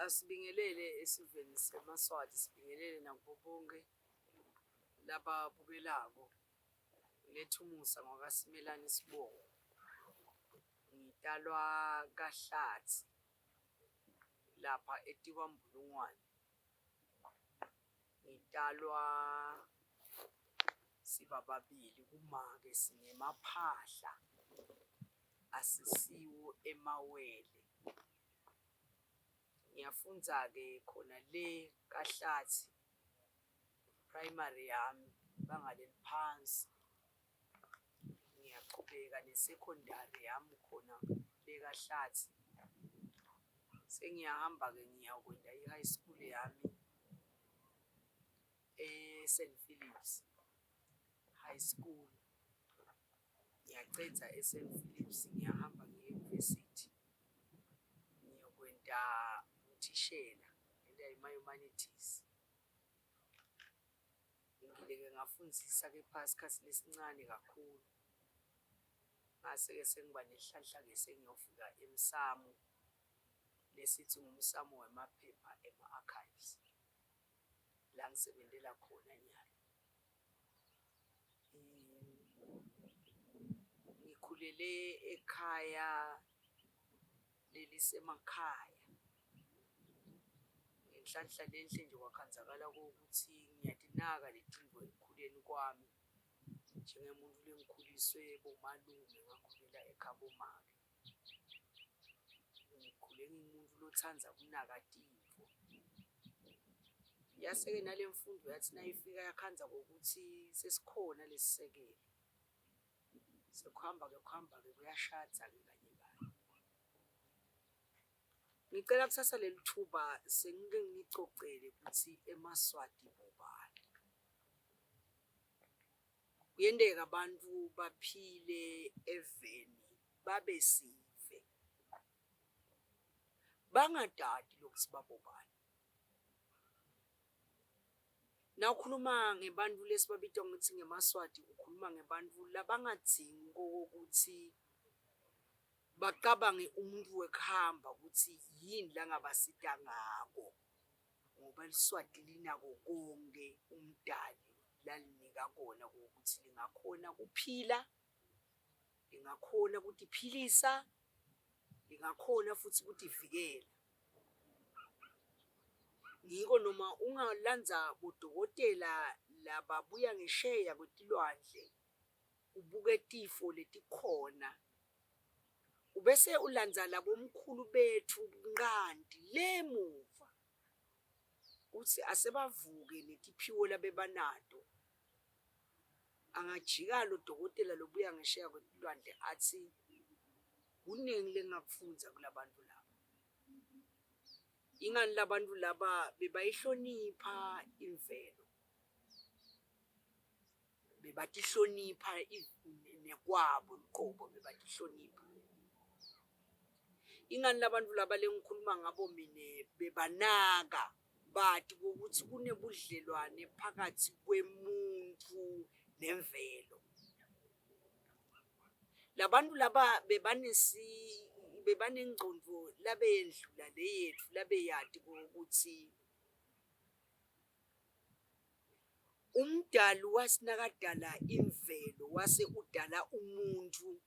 Asibingelele esiveni semaSwati, sibingelele nakubo bonke lababukelako. Ngiletha umusa ngwakaSimelane sibongo, ngitalwa kaHlatsi lapha etikwaMbulungwane. Ngitalwa sibababili kumake singemaphahla asisiwo emawele. Ngiyafundza-ke khona le kaHlatsi primary yami libanga leliphansi, ngiyachubeka ne-secondary yami khona le kaHlatsi. Sengiyahamba-ke ngiyakwenta i-high school yami e-St Philip's High School, ngiyacedza e-St Philip's ngiyahamba ngiye enyuvesithi ngiyokwenta uthishela, ngenta ema-humanities. Ngile-ke ngafundzisa kepha sikhatsi lesincane kakhulu, ngase-ke sengiba nenhlanhla-ke sengiyofika emsamo lesithi ngumsamo wemaphepha ema-archives, la ngisebentela khona nyalo. Ngikhulele ekhaya lelisemakhaya, ngenhlanhla lenhle nje kwakhandzakala kokuthi ngiyatinaka letintfo ekukhuleni kwami njengemuntu lengikhuliswe bomalume ngakhulela ekhabo make. Ngikhule ngiwumuntu lotsandza kunaka tintfo, yase-ke nale mfundvo yathi nayifika yakhandza kokuthi sesikhona lesisekelo, sekuhamba-ke kuhamba-ke kuyashada-ke kanye kanye. Ngicela kusasa leli thuba sengike nginicocele kutsi emaSwati bobani. Kuyenteka abantu baphile eveni babe sive bangatati lokutsi babobani. Nawukhuluma ngebantfu lesibabita ngekutsi ngemaSwati ukhuluma ngebantfu labangadzingi kokutsi bacabange umuntfu wekuhamba kutsi yini langabasita ngako, ngoba liSwati linako konke umdali lalinika kona kokuthi lingakhona kuphila, lingakhona kutiphilisa, lingakhona futsi kutivikela. Ngiko noma ungalandza bodokotela lababuya ngesheya kwetilwandle, ubuke tifo letikhona, ubese ulandza labomkhulu betfu ncanti le muva kutsi asebavuke netiphiwo labebanato. Angajika lo dokotela lobuya ngesheya kwetilwandle atsi kuningi lengingakufundza kulabantu laba. Ingani labantu laba bebayihlonipha imvelo, bebatihlonipha nekwabo luqobo bebatihlonipha. Ingani labantu laba lengikhuluma ngabo mine bebanaka bati ukuthi kunebudlelwane phakathi kwemuntu nemvelo. Labantu laba bebanengcondvo labeyendlula le yetfu labeyati ukuthi umdali wasi nakadala imvelo wase udala umuntfu,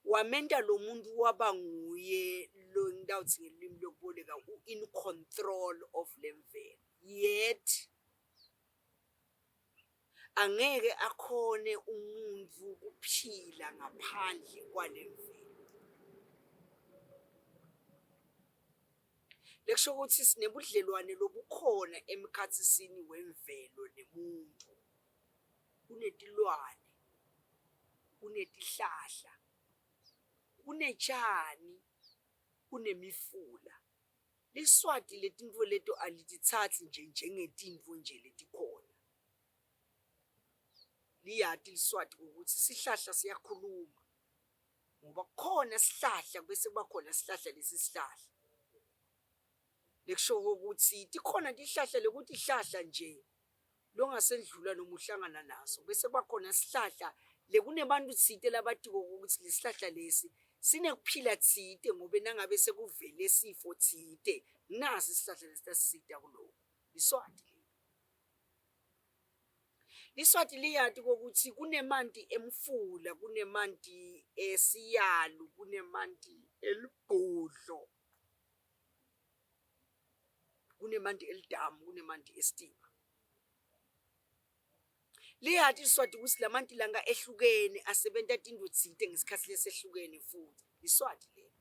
wamenta lo muntu waba nguye lo ngitawutsi ngelulwimi lokuboleka u-in control of le mvelo, yet angeke akhone umuntfu kuphila ngaphandle kwale mvelo. Lekusho ukuthi sinebudlelwane lobukhona emkhatsisini wemvelo nemuntfu. Kunetilwane, kunetihlahla, kunetjani, kunemifula. LiSwati letintfo leto alititsatsi nje njengetintfo nje letikhona. Liyati liSwati ukuthi sihlahla siyakhuluma ngoba kukhona sihlahla bese kuba khona sihlahla lesi sihlahla. Lekushoko ukuthi tikhona tihlahla lekutihlahla nje longasendlula noma uhlangana naso bese kuba khona sihlahla lekunebantu tsite labatiko ukuthi lesihlahla lesi sinekuphila tsite ngobe nangabe sekuvele sifo tsite. Nasi isihlahla lesitasisita kuloko. Liswati leli. Liswati liyati kokuthi kunemanti emfula, kunemanti esiyalu, kunemanti elibhudlo, kunemanti elidamu, kunemanti esitiba. Liyati iSwati kutsi lamanti langa ehlukene asebenta tintfo tsite ngesikhatsi lesehlukene futhi. Liswati lelo.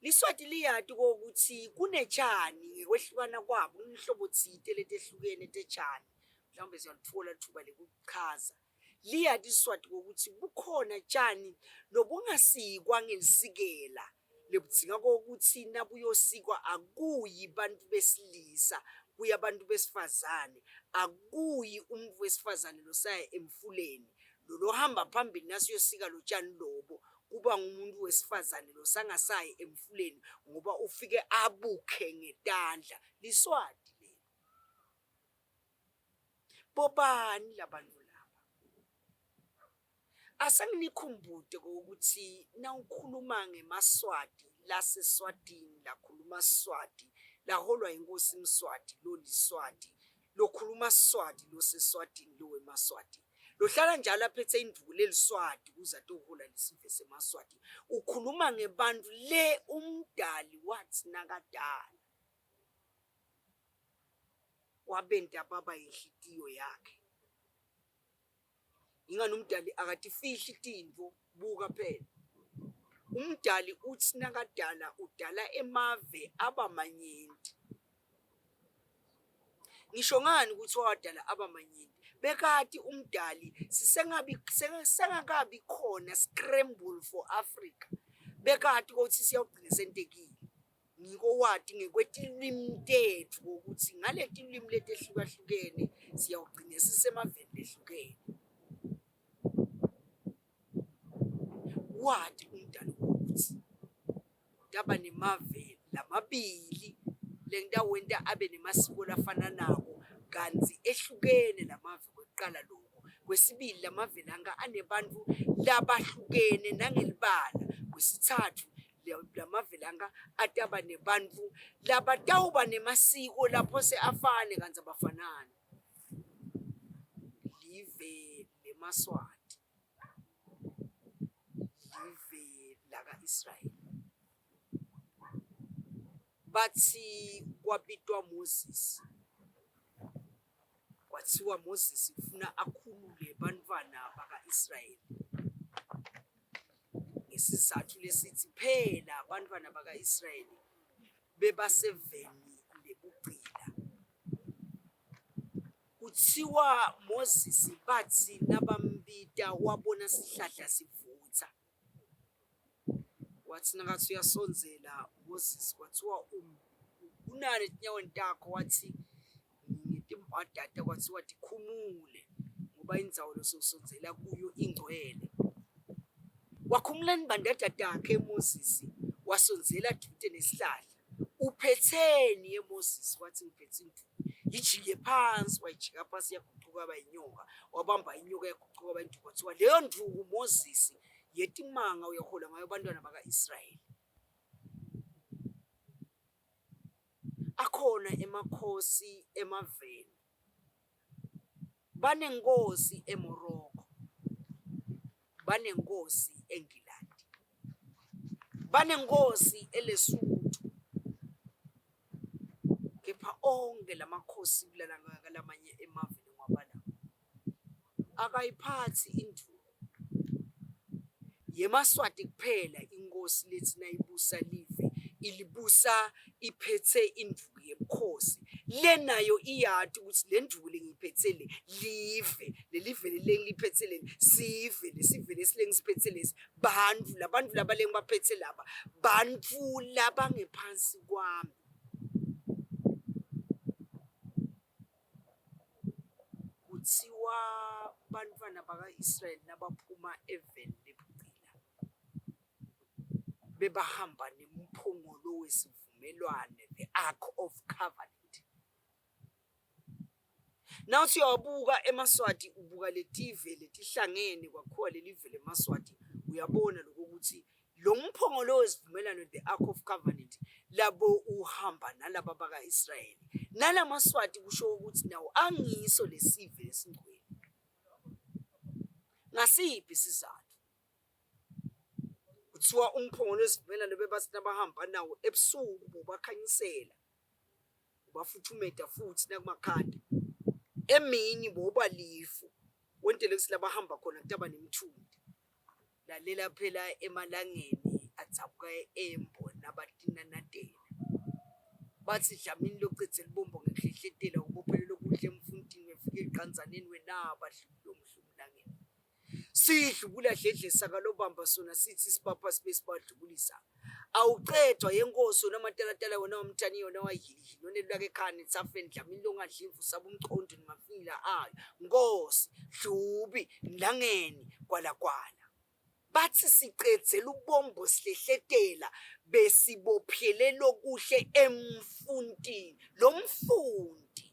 Liswati liyati kokuthi kunetshani ngekwehlukana kwabo kunenhlobo tsite letehlukene tetshani mhlawumbe siyalitfola lithuba lekuchaza. Liyati iSwati kokuthi bukhona tshani lobungasikwa ngelisikela lebudzinga kokuthi nabuyosikwa akuyi bantu besilisa kuya bantu besifazane akuyi umuntu wesifazane losaya emfuleni lolohamba phambili nasiyosika lotshani lobo kuba ngumuntu wesifazane losangasayi emfuleni ngoba ufike abukhe ngetandla liswati leli bobani labantu laba Asenginikhumbute ukuthi nawukhuluma ngemaSwati laseSwatini lakhuluma siSwati laholwa yinkosi Mswati loliSwati lokhuluma siSwati loseSwatini lowemaSwati lohlala njalo aphethe induku leliSwati kuze atohola lesive semaSwati ukhuluma ngebantfu le umdali watsi nakadala wabenta baba yinhlitiyo yakhe. Ingani umdali akatifihli tintfo buka phela. Umdali utsi nakadala udala emave aba manyenti. Ngisho ngani kutsi wawadala aba manyenti? Bekati umdali sisengabi sengakabi khona scramble for Africa. Bekati kutsi siyawugcina sentekile. Ngiko wati ngekwetilwimi tetfu ukuthi ngaletilwimi letehlukahlukene siyawugcine sisemaveni lehlukene. Wati umdali ukuthi taba nemave lamabili lengitawenta abe nemasiko lafananako kantsi ehlukene lamave kwekuqala loku. Kwesibili lamave lanka anebantfu labahlukene nangelibala. Kwesitsatfu lamave lanka ataba nebantfu labatawuba nemasiko laphose afane kantsi abafanani. Live lemaSwati, live laka-Israyeli. Batsi kwabitwa Moses, Kwatsiwa Moses ufuna akhulule bantfwana baka-Israyeli ngesizatfu lesitsi phela bantfwana baka-Israyeli bebaseveni lebugcila. Kutsiwa Moses batsi nabambita wabona sihlahla sivutsa. Watsi nakatsi uyasondzela Moses kwathiwa unani etinyaweni takho? Watsi ngingetimbadada. Kwathiwa tikhumule ngoba indzawo losewusondzela kuyo ingcwele. Wakhumula imbandada takhe Moses wasondzela dvute nesihlahla. Uphetheni ye Moses? Wathi ngiphethe induku. Yijike phansi, wayijika phansi yagucuka yaba yinyoka. Wabamba inyoka yagucuka yaba induku. Kwathiwa leyo nduku Moses yetimanga uyahola ngayo abantwana baka-Israyeli. Akhona emakhosi emaveni. Banenkosi eMorocco, banenkosi eNgilandi, banenkosi eLesotho. Kepha onke lamakhosi kulamanye emave lengiwabala akayiphathi induku. YemaSwati kuphela inkhosi letsi nayibusa live ilibusa iphethe induku yebukhosi. Le nayo iyati ukuthi le nduku lengiyiphetse le live, lelive leli lengiliphetse leli sive, lesive lesi lengisiphethe lesi bantfu, labantfu laba lengibaphetse laba bantfu labangephansi kwami. Kutsiwa bantfwana baka-Israyeli nabaphuma eveni lebugcila, bebahamba nemphongolo wesivumelwane, the ark of covenant. Nawutsi uyawabuka emaSwati ubuka letive letihlangene kwakhiwa lelive lemaSwati, uyabona lokuthi lo mphongolo wesivumelwano, the ark of covenant, labo uhamba nalaba baka-Israyeli. NalamaSwati kusho ukuthi nawo angiso lesive lesingcwele. Ngasiphi isizathu? Kuthiwa umphongolo wesivumelwano bebathi nabahamba nawo ebusuku bobakhanyisela, ubafuthumeta futhi nakumakhanda. Emini bowuba lifu, wentele ukuthi la bahamba khona kutaba nemthunti. Lalela phela emalangeni adzabuka e-Embo nabatinanatela. Batsi Dlamini locedze lubombo ngekuhlehletela ubophele lokuhle emfuntini wefika eligcandzaneni wenaba Dlubulomhlumlangeni. Sidlubula dledle sakalobamba sona sithi sibapha sibe sibadlubulisa. Awuqedwa yenkosi wena matalatala wena wamthani yona wahilihili onelulaka ekhaya nethafeni Dlamini longadli imvu saba umcondu nemafinyila ayo. Nkosi, Dlubi, Mlangeni, Gwalagwala. Bathi siqedze lubombo sihlehletela besibophele lokuhle emfuntini. Lo mfunti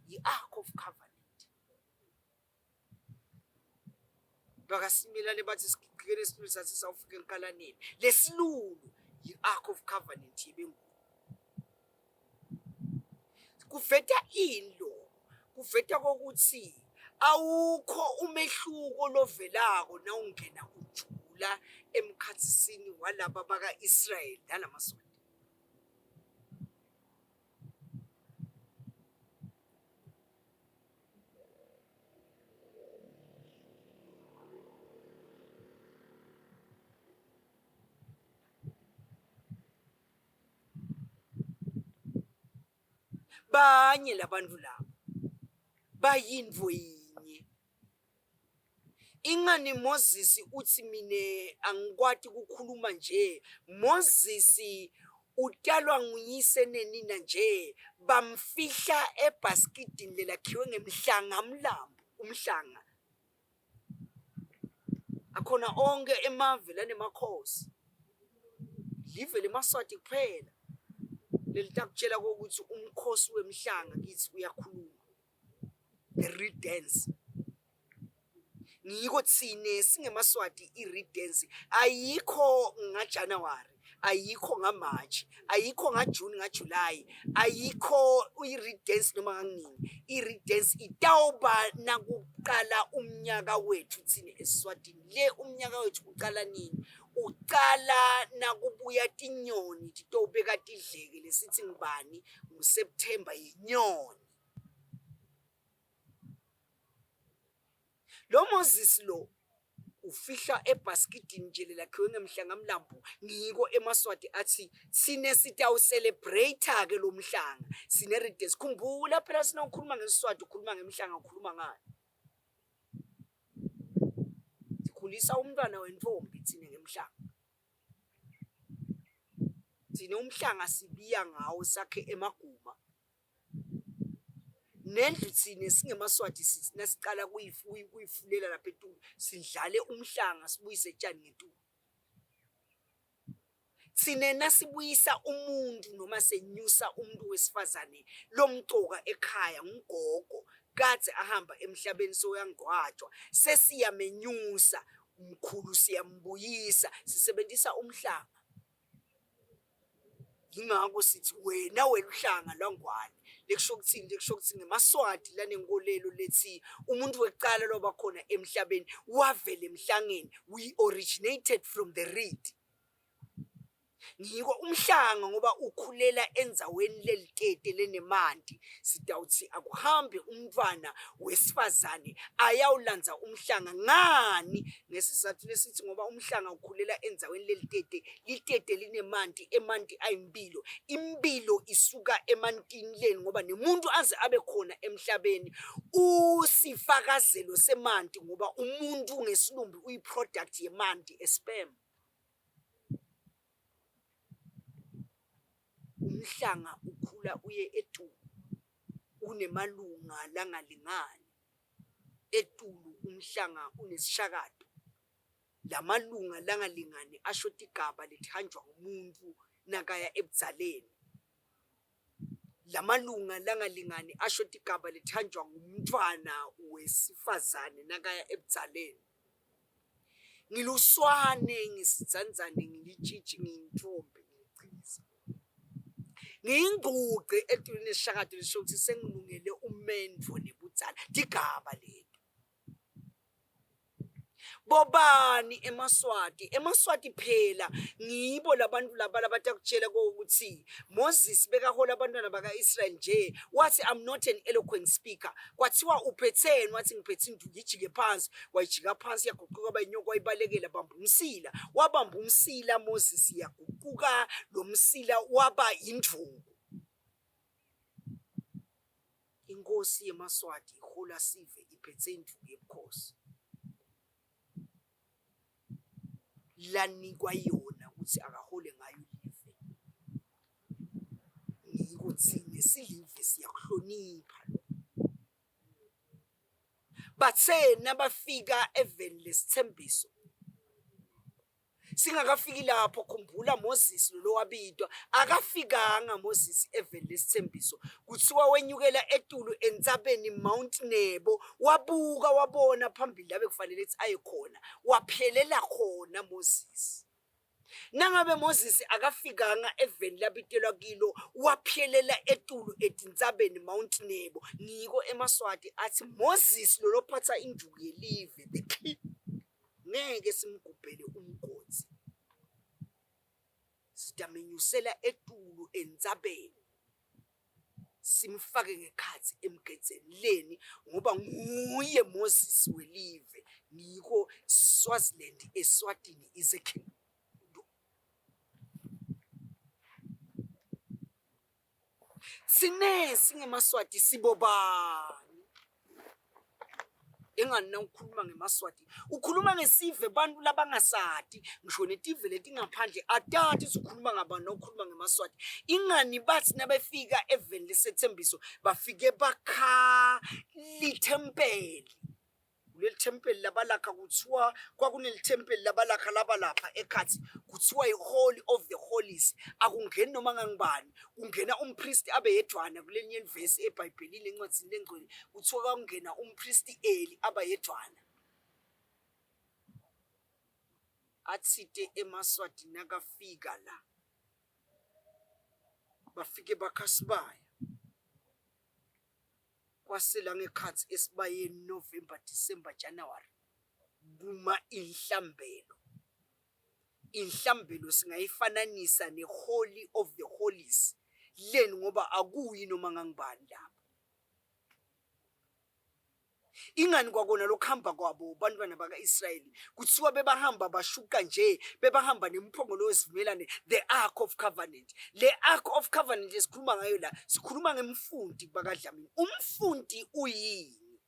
yi-Ark of Covenant. Bakasimilane bathi sigiqikele isilulu sathi sawufika enkalaneni. Lesilulu yi-Ark of Covenant yebenguni. Kuveta ini lokho? Kuveta kokuthi awukho umehluko lovelako nawungena ujula emkhathisini walaba baka-Israyeli nalamaSwati. Banye labantu laba bayintfo yinye. Ingani Moses utsi mine angikwati kukhuluma nje. Moses utalwa nguyise nenina nje bamfihla ebhasikidini lelakhiwe ngemhlangamlambo, umhlanga. Akhona onkhe emave lanemakhosi. Live lemaSwati kuphela lelitakutjela kokuthi umkhosi wemhlanga kitsi uyakhuluma. The real dance. Ngiko tsine singemaSwati i-reed dance ayikho ngaJanuary, ayikho ngaMarch, ayikho ngaJune, ngaJuly, ayikho i-reed dance noma nganini. I-reed dance itawuba nakuqala umnyaka wethu thina eSwatini. Le umnyaka wethu uqala nini? Ucala nakubuya tinyoni titobeka tidleke lesithi ngubani? NguSeptember yinyoni. Lo Moses lo ufihla ebhasikidini nje lelakhiwe ngemhlangamlambo ngiko emaSwati athi sine sitawucelebrate-ke lo mhlanga sine-redes khumbula phela sinokhuluma ngesiSwati ukhuluma ngemhlanga ukhuluma ngani sikhulisa umntwana wentombi thina ngemhlanga thina umhlanga sibiya ngawo sakhe emaguma Nendlu thina singemaSwati sithi nasiqala kuyifulela lapha etulu sidlale umhlanga sibuyise tshani ngetulu. Thina nasibuyisa umuntu noma senyusa umuntu wesifazane lomcoka ekhaya ngugogo kade ahamba emhlabeni soyangcwatshwa sesiyamenyusa mkhulu siyambuyisa sisebenzisa umhlanga. Yingakho sithi wena weluhlanga lwaNgwane lekusho ukuthini lekusho ukuthi ngemaSwati lanenkolelo lethi umuntu wekucala loba khona emhlabeni wavela emhlangeni we originated from the reed ngiko umhlanga ngoba ukhulela endzaweni lelitete lenemanti sitawuthi akuhambe umntfwana wesifazane ayawulandza umhlanga ngani ngesizathu lesithi ngoba umhlanga ukhulela endzaweni lelitete litete linemanti emanti ayimpilo impilo isuka emantini leni ngoba nemuntu aze abe khona emhlabeni usifakazelo semanti ngoba umuntu ngesilumbi uyi-product yemanti esperm Umhlanga ukhula uye etulu unemalunga langalingani. Etulu umhlanga unesishakato. La malunga langalingani asho tigaba letihanjwa ngumuntfu nakaya ebudzaleni. La malunga langalingani asho tigaba letihanjwa ngumntfwana wesifazane nakaya ebudzaleni. Ngiluswane, ngisidzandzane, ngilitshitshi, ngiyintfombi, ngiyigciza. Ngiyingcugce etulwini lesishakato lisho ukuthi sengilungele umendvo nebudzala. Tigaba leto. Bobani emaSwati? EmaSwati phela ngibo labantu laba labatakutshela kokuthi Moses bekahola abantwana baka-Israel nje wathi I'm not an eloquent speaker. Kwathiwa uphetheni wathi ngiphethe induku ijike phansi wayijika phansi yaguquka bayinyoka wayibalekela bamba umsila wabamba umsila Moses yaguquka lo msila waba yindvuku. Inkosi yemaSwati ihola sive iphethe induku yebukhosi lanikwa yona ukuthi akahole ngayo live. Ngiko thina silive siyakuhlonipha lokho. Bathe nabafika eveni lesithembiso Singakafiki lapho khumbula Moses lo wabitwa akafikanga Moses eveni lesithembiso kuthiwa wenyukela etulu entsabeni Mount Nebo wabuka wabona phambili la bekufanele ukuthi aye khona waphelela khona Moses Nangabe Moses akafikanga eveni labitelwa kilo waphelela etulu etintsabeni Mount Nebo ngiko emaSwati athi Moses lolophatha induku yelive the king Ngeke simgubhele umgodzi. Sitamenyusela etulu entsabeni simfake ngekhatsi emgedzeni leni ngoba nguye Moses welive ngiko Swaziland Eswatini is a kingdom. Thina singemaSwati sibobani? Engani na ukhuluma ngemaSwati ukhuluma ngesive bantu labangasati ngisho netive letingaphandle atati ukuthi ukhuluma ngabani ukhuluma ngemaSwati ingani bathi nabefika eveni lesethembiso bafike bakha lithempeli Kuleli thempeli labalakha kuthiwa kwakuneli thempeli labalakha laba lapha ekhathi kuthiwa i-Holy of the Holies. Akungeni noma ngangibani, kungena umpristi abe yedwana kulelinye livesi eBhayibhelini encwadini lengcwele kuthiwa kwakungena umpristi Eli aba yedwana. Athite emaSwati nakafika la bafike bakha sibaya. Kwasela ngekhatsi esibayeni November, December, January kuma inhlambelo. Inhlambelo singayifananisa ne-Holy of the Holies leni ngoba akuyi noma ngangibani lapho. Ingani kwakona lokuhamba kwabo bantwana baka-Israyeli kuthiwa bebahamba bashuka nje bebahamba nemphongolo wesivumelane the ark of covenant le ark of covenant esikhuluma ngayo la sikhuluma ngemfunti bakaDlamini umfunti uyini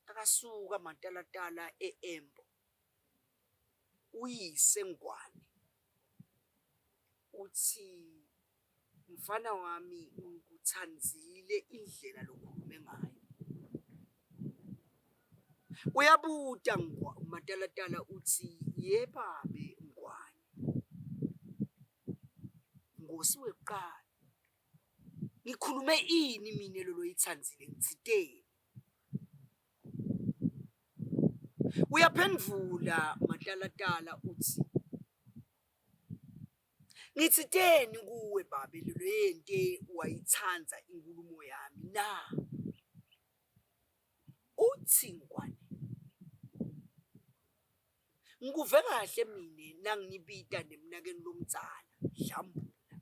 akasuka matalatala e-Embo uyise Ngwane uthi Mfana wami ngikuthandzile indlela lokhulume ngayo. Uyabuta Matalatala utsi, Yebabe Ngwane. Ngosi wekuqala. Ngikhulume ini mine loloyitsandzile ngitsiteni? Uyaphendvula Matalatala utsi, Ngitsiteni kuwe babe leyente wayitsandza inkhulumo yami na? Utsi Ngwane, Ngikuve kahle mine nanginibita nemnakenu lomdzala Dlambula.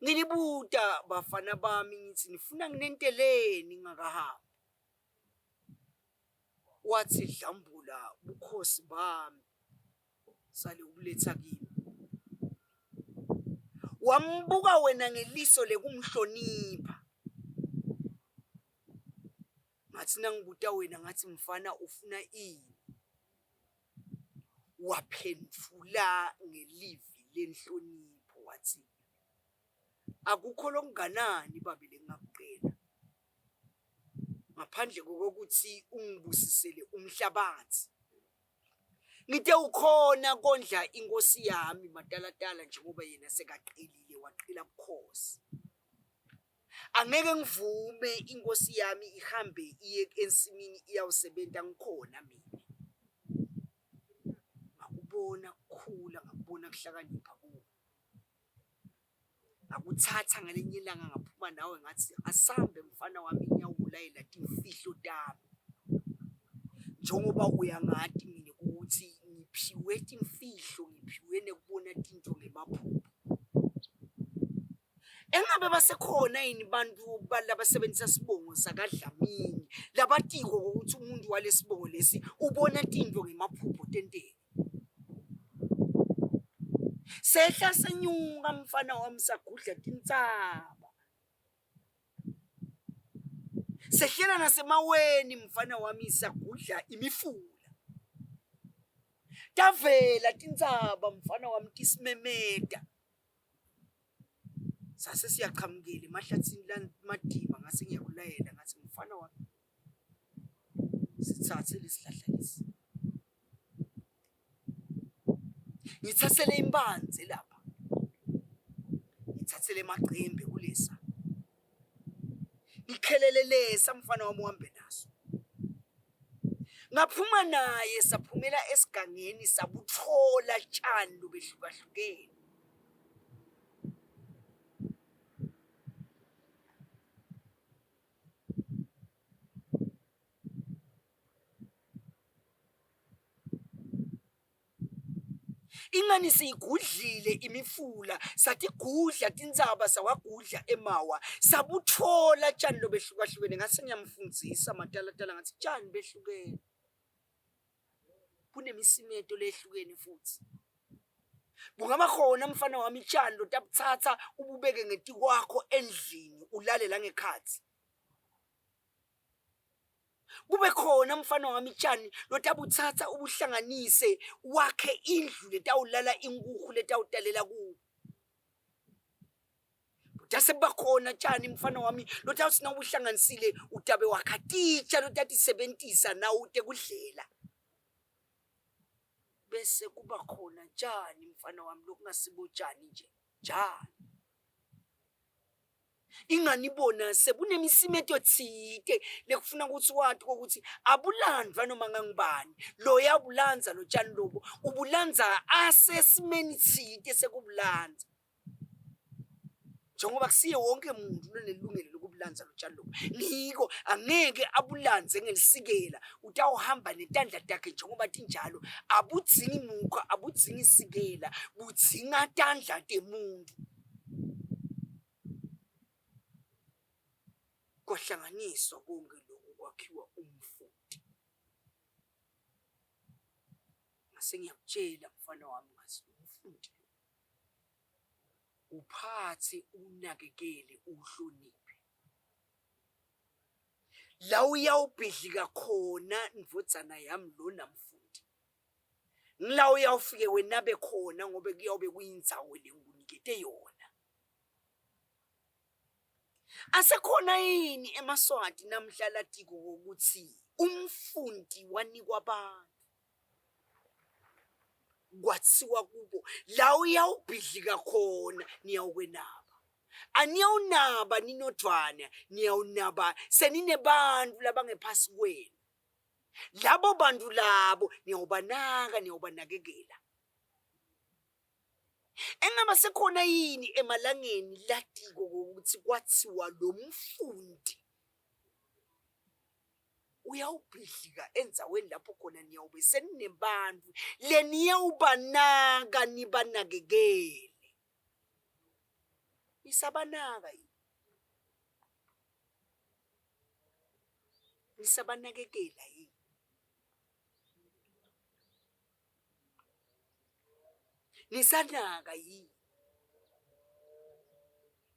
Nginibuta bafana bami ngitsi nifuna nginenteleni ngingakahambi? Watsi Dlambula, Bukhosi bami. Sale ukuletha kimi. Wambuka wena ngeliso lekumhlonipha. Ngathi nangibuta wena ngathi mfana ufuna ini? Waphendvula ngelivi lenhlonipho wathi akukho lokunganani babe lengingakucela ngaphandle kokuthi ungibusisele umhlabathi. Ngitewukhona kondla inkosi yami Matalatala njengoba yena sekaqhelile waqhela bukhosi. Angeke ngivume inkosi yami ihambe iye ensimini iyawusebenta ngikhona mina. Ngakubona kukhula, ngakubona. kuhlakanipha kuwe. Ngakuthatha ngelinye ilanga ngaphuma nawe ngathi asambe mfana wami ngiyawukulayela timfihlo tami. Njengoba uyangati mina ukuthi ngiphiwe timfihlo, ngiphiwe nekubona tinto ngemaphupho. Engabe basekhona yini bantu labasebenzisa sibongo sakaDlamini labatiko ukuthi umuntu walesibongo lesi ubona tinto ngemaphupho tenteke. Sehla senyuka mfana wami sagudla tintsaba. Sehlela nasemaweni mfana wami sagudla imifula. Tavela tintsaba mfana wami tisimemeta. Sase siyaqhamukela emahlathini lamadima ngase ngiyakulayela ngathi mfana wami sithathe lesihlahla lesi. Ngithathele impande lapha, ngithathele emacembe kulesa, ngikhelele lesa mfana wami uhambe naso. Ngaphuma naye saphumela esigangeni sabuthola tshani lobehlukahlukene. Ingani siyigudlile imifula, satigudla tintsaba, sawagudla emawa, sabutfola tjani lobehlukahlukene. Ngase ngiyamfundzisa Matalatala ngathi tjani behlukene, bunemisimeto leyehlukene futhi. Bungaba khona mfana wami tjani lotabutsatsa ububeke ngetikwakho endlini ulale la ngekhatsi. Kube khona mfana wami tjani lotabutsatsa ubuhlanganise wakhe indlu letawulala inkukhu letawutalela kuwo. Butase bubakhona tjani mfana wami lotawutsi nawubuhlanganisile utabe wakha titsha lotatisebentisa nawute kudlela. Bese kuba khona tjani mfana wami lokungasibo tjani nje, tjani. Ingani bona sebunemisimeto tsite lekufuna ukuthi wati kokuthi abulandvwa noma ngangubani loya bulandza lo tjani lobu ubulandza asesimeni tsite sekubulandza njengoba kusiye wonke muntu lonelungelo lokubulandza lo tjani lobu ngiko angeke abulandze ngelisikela utawuhamba netandla takhe njengoba tinjalo abudzingi mukhwa abudzingi sikela budzinga tandla temuntu Kwahlanganiswa konke lokhu kwakhiwa umfundi. Ngase ngiyakutshela mfana wami ngathi lo mfundi lo uphathe uwunakekele uwuhloniphe. La uyawubhidlika khona ndvodzana yami lona mfundi Ngila uyawufike wenabe khona ngobe kuyawube kuyindzawo lengikunikete yona. Asekhona yini emaSwati namhla latiko kutsi umfunti wanikwa bantfu? Kwatsiwa kubo la uyawubhidlika khona niyawukwenaba. Aniyawunaba ninodvwana, niyawunaba seninebantfu labangephasi kwenu. Labo bantu labo niyawubanaka, niyawubanakekela. Engaba sekhona yini emalangeni latiko kokuthi kwathiwa lo mfundi uyawubhidlika endzaweni lapho khona niyawube seninebantfu leniyawubanaka nibanakekele. Nisabanaka yini? Nisabanakekela yini? Nisanaka yini?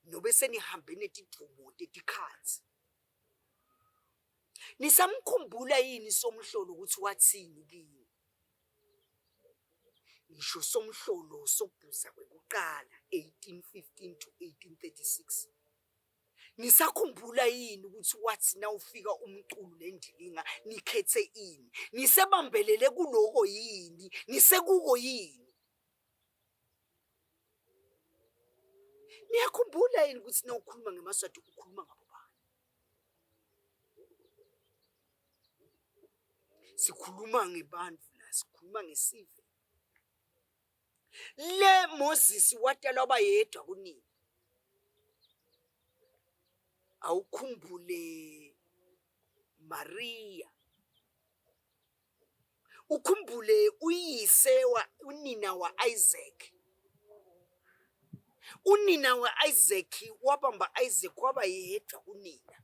Nobe senihambe netidvumo tetikhatsi? Nisamkhumbula yini Somhlolo ukuthi wathini kini? Ngisho Somhlolo Sobhuza kwekuqala 1815 to 1836. Nisakhumbula yini ukuthi wathi nawufika umculo nendilinga nikhethe ini? Nisebambelele kuloko yini? Nisekuko yini? Niyakhumbula yini ukuthi nawukhuluma ngemaSwati ukhuluma ngabo bani? Sikhuluma ngebantfu la, sikhuluma ngesive. Le Moses watalwa waba yedwa kunina. Awukhumbule Maria. Ukhumbule uyise wa unina wa-Isaac. Unina wa-Isaac wabamba Isaac waba yedwa kunina.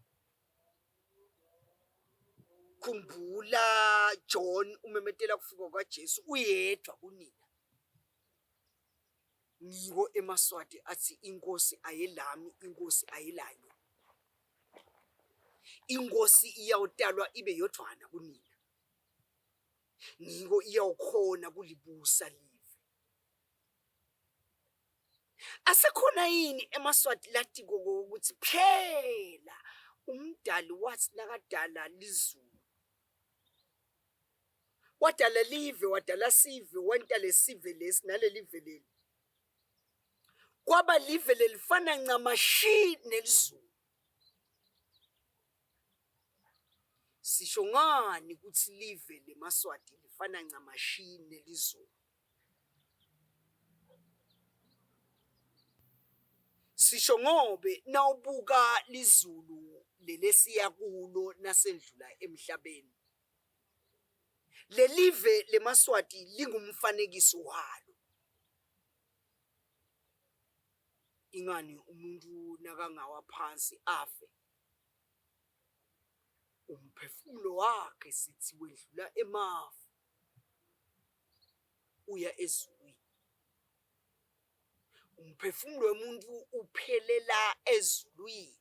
Khumbula John umemetela kufika kwaJesu uyedwa kunina. Ngiko emaSwati athi inkosi ayelami, inkosi ayelanye. Inkosi iyawutalwa ibe yodvwana kunina. Ngiko iyawukhona kulibusa live. Asekhona yini emaSwati latiko ukuthi phela umdali wathi nakadala lizulu wadala live wadala sive wenta lesive lesi nalelive leli kwaba live lelifana ncamashi nelizulu Sisho ngani ukuthi live lemaSwati lifana ncamashi nelizulu? Sisho ngobe nawubuka lizulu lelesiya kulo nasendlula emhlabeni, lelive lemaSwati lingumfanekiso walo. Ingani umuntu nakangawa phansi afe, umphefumulo wakhe sithi wedlula emafu uya ezulwini. Umphefumulo womuntu uphelela ezulwini.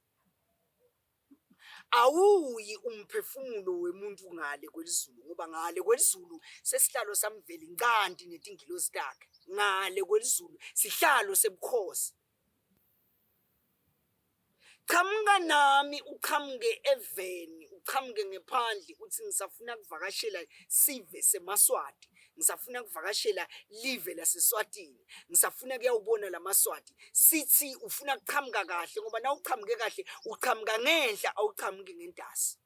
Awuyi umphefumulo wemuntu ngale kwelizulu ngoba ngale kwelizulu sesihlalo saMvelincanti netingilozi takhe. Ngale kwelizulu sihlalo sebukhosi. Chamuka nami uchamuke eveni uchamuke ngephandle uthi ngisafuna kuvakashela sive semaSwati ngisafuna kuvakashela live laseSwatini ngisafuna kuyawubona lamaSwati sithi ufuna kuchamuka kahle ngoba na uchamuke kahle uchamuka ngenhla awuchamuki ngentasi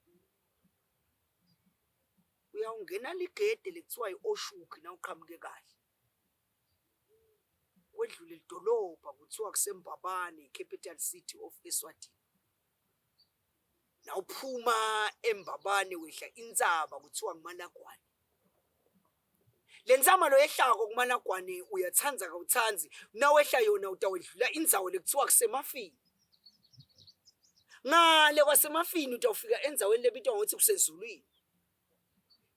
uyawungena ligede lekuthiwa i-Oshoek na uqhamuke kahle Kwedlule lidolobha kuthiwa kuseMbabane, i-capital city of Eswatini. Nawuphuma eMbabane wehla intsaba kuthiwa nguMalagwane. Le ntsaba loyehlako kuMalagwane uyathanda kawuthandi, nawehla yona utawedlula indzawo lekuthiwa kuseMafini. Ngale kwaseMafini utawufika endzaweni lebitwa ngokuthi kusezulwini.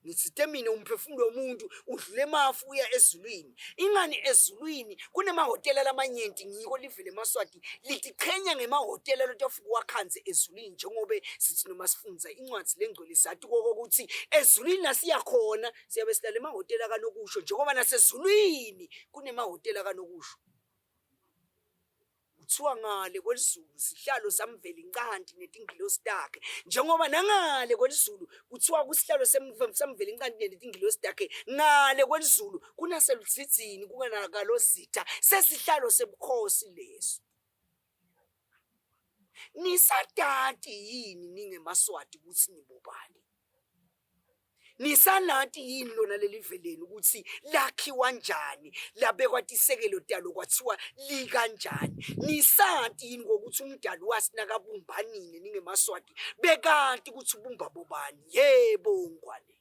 Ngitsite mina umphefumulo womuntu udlula emafu uya ezulwini. Ingani ezulwini kunemahhotela lamanyenti ngiko live lemaSwati litichenya ngemahhotela lotofika uwakhandze ezulwini njengobe sithi noma sifundza incwadzi lengcwele sati kokuthi ezulwini lasiya khona siyabe silala emahhotela kanokusho njengoba nasezulwini kunemahhotela kanokusho. Kuthiwa ngale kwelizulu sihlalo saMvelincanti netingilosi takhe njengoba nangale kwelizulu kuthiwa kusihlalo saMvelincanti netingilosi takhe ngale kwelizulu kunaseludzidzini kungenakalozitha sesihlalo sebukhosi leso. Nisatati yini ningemaSwati kutsi nibobani? Nisalati yini lona leli veleni ukuthi lakhiwa njani labekwa tisekelo talo kwathiwa likanjani? Nisati yini ngokuthi umdali wasi nakabumba nini ningemaSwati bekati ukuthi ubumba bobani? Yebo Ngwane.